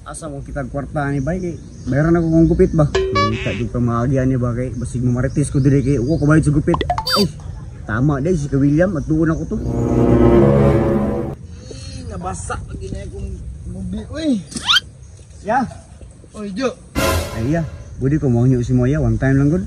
Asa mo kitag kwarta ni bay kay bayaran ako kung gupit ba. Kita jud pa maagian ni ba kay basig mo marites ko diri kay uko kabayad sa gupit. Ay, tama dai si ka William at tuon ako to. Nabasa lagi na akong mubi oy. Ya. Oy Jo. Ay ya, budi ko mo si Moya one time lang gud.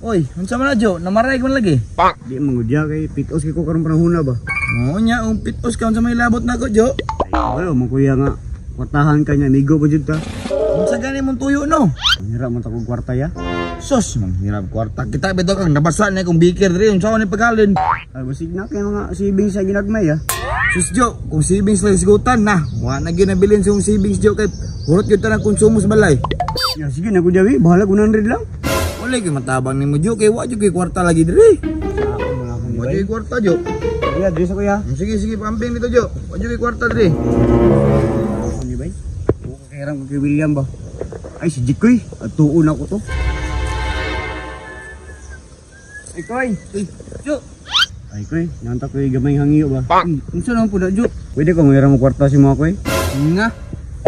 Oy, unsa man na Jo? Namaray ko man lagi. Di man gud ya kay pitos kay ko karon panahon na ba. Oo nya, ang pitos ka unsa may labot nako Jo. Ay, wala mo kuya nga kwartahan ka niya, amigo pa jud ta. Unsa gani mong tuyo no? Hira man ta kog kwarta ya. Sus, manghirap kwarta. Kita bitaw kang nabasa na akong biker diri unsa ni paghalin. Ay basig na kay mga savings sa ginagmay ya. Sus Jo, kung savings lang sigutan na, wa na gyud nabilin sa savings Jo kay hurot gyud ta ng konsumo sa balay. Ya sige na ko jawi, bahala 100 lang. Wala gyud matabang nimo Jo kay wa jud kay kwarta lagi diri. Wa jud kwarta Jo. Ya, diri sa kuya. Sige sige, pamping dito Jo. Wa jud kwarta diri. Ani bay? Uko kay ko kay William ba. Ay si Jikoy, atuon ako to. Ay koy, Uy, Jo. Ay koy, nanta koy gamay hangyo ba. Unsa naman po na Jo? Pwede ko mangiram og kwarta si mga koy. Nga.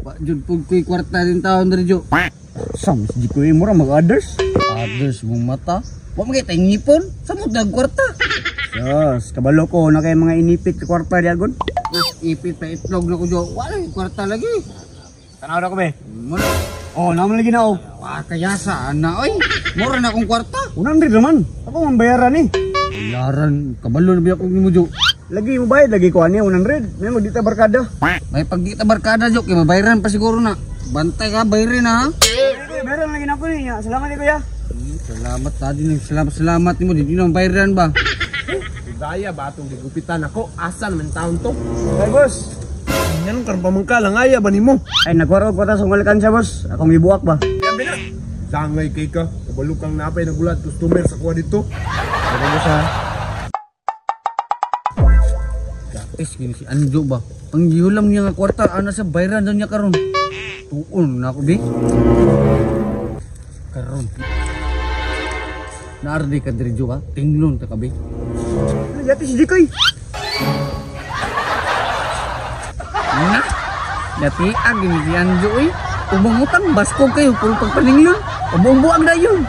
Wa jud pud koy kwarta din taon diri Jo. Sam si Jikoy mura mag others. Others mong mata. Wa man kay tangipon. Sa mo dag kwarta. Yes, kabalo ko na kay mga inipit ka kwarta di agod. Ipit pa itlog na ko Jo. Wala yung kwarta lagi. Tanaw na ko be. Mura. Oh, naman lagi na oh. Wa kaya sa ana oy. Mura na akong kwarta. 100 naman. Ako man bayaran ni. Bayaran kabalo na biya ko nimo Jo. Lagi mo bayad lagi ko ani 100. May magdita barkada. May pagdita barkada Jo kay mabayaran pa siguro na. Bantay ka bayarin ha. Bayaran lagi na ako ni. Salamat ni kuya. Salamat tadi ni salamat salamat nimo di na bayaran ba. Gaya ba atong gigupitan ako? Asa naman taon to? Ay boss. Yan karon pamangka lang aya ba nimo? Ay nagwaro ko ta sa alkansya boss. Akong ibuak ba. Dangay kay ka. Kabalo kang napay nagulat customer sa kuha dito. Ay boss ha. Gatis gini si Anjo ba. Ang gihulam niya nga kwarta ana sa bayaran daw niya karon. Tuon na ako bi. Karon. Naardi ka diri Jo ba? Tinglon ta ka bi. Yati si Jikoy. Na. Dati ag gini si Anjo oy. Ubang utang baskog kayo puro pagpaninglon. Ubang buang dayon.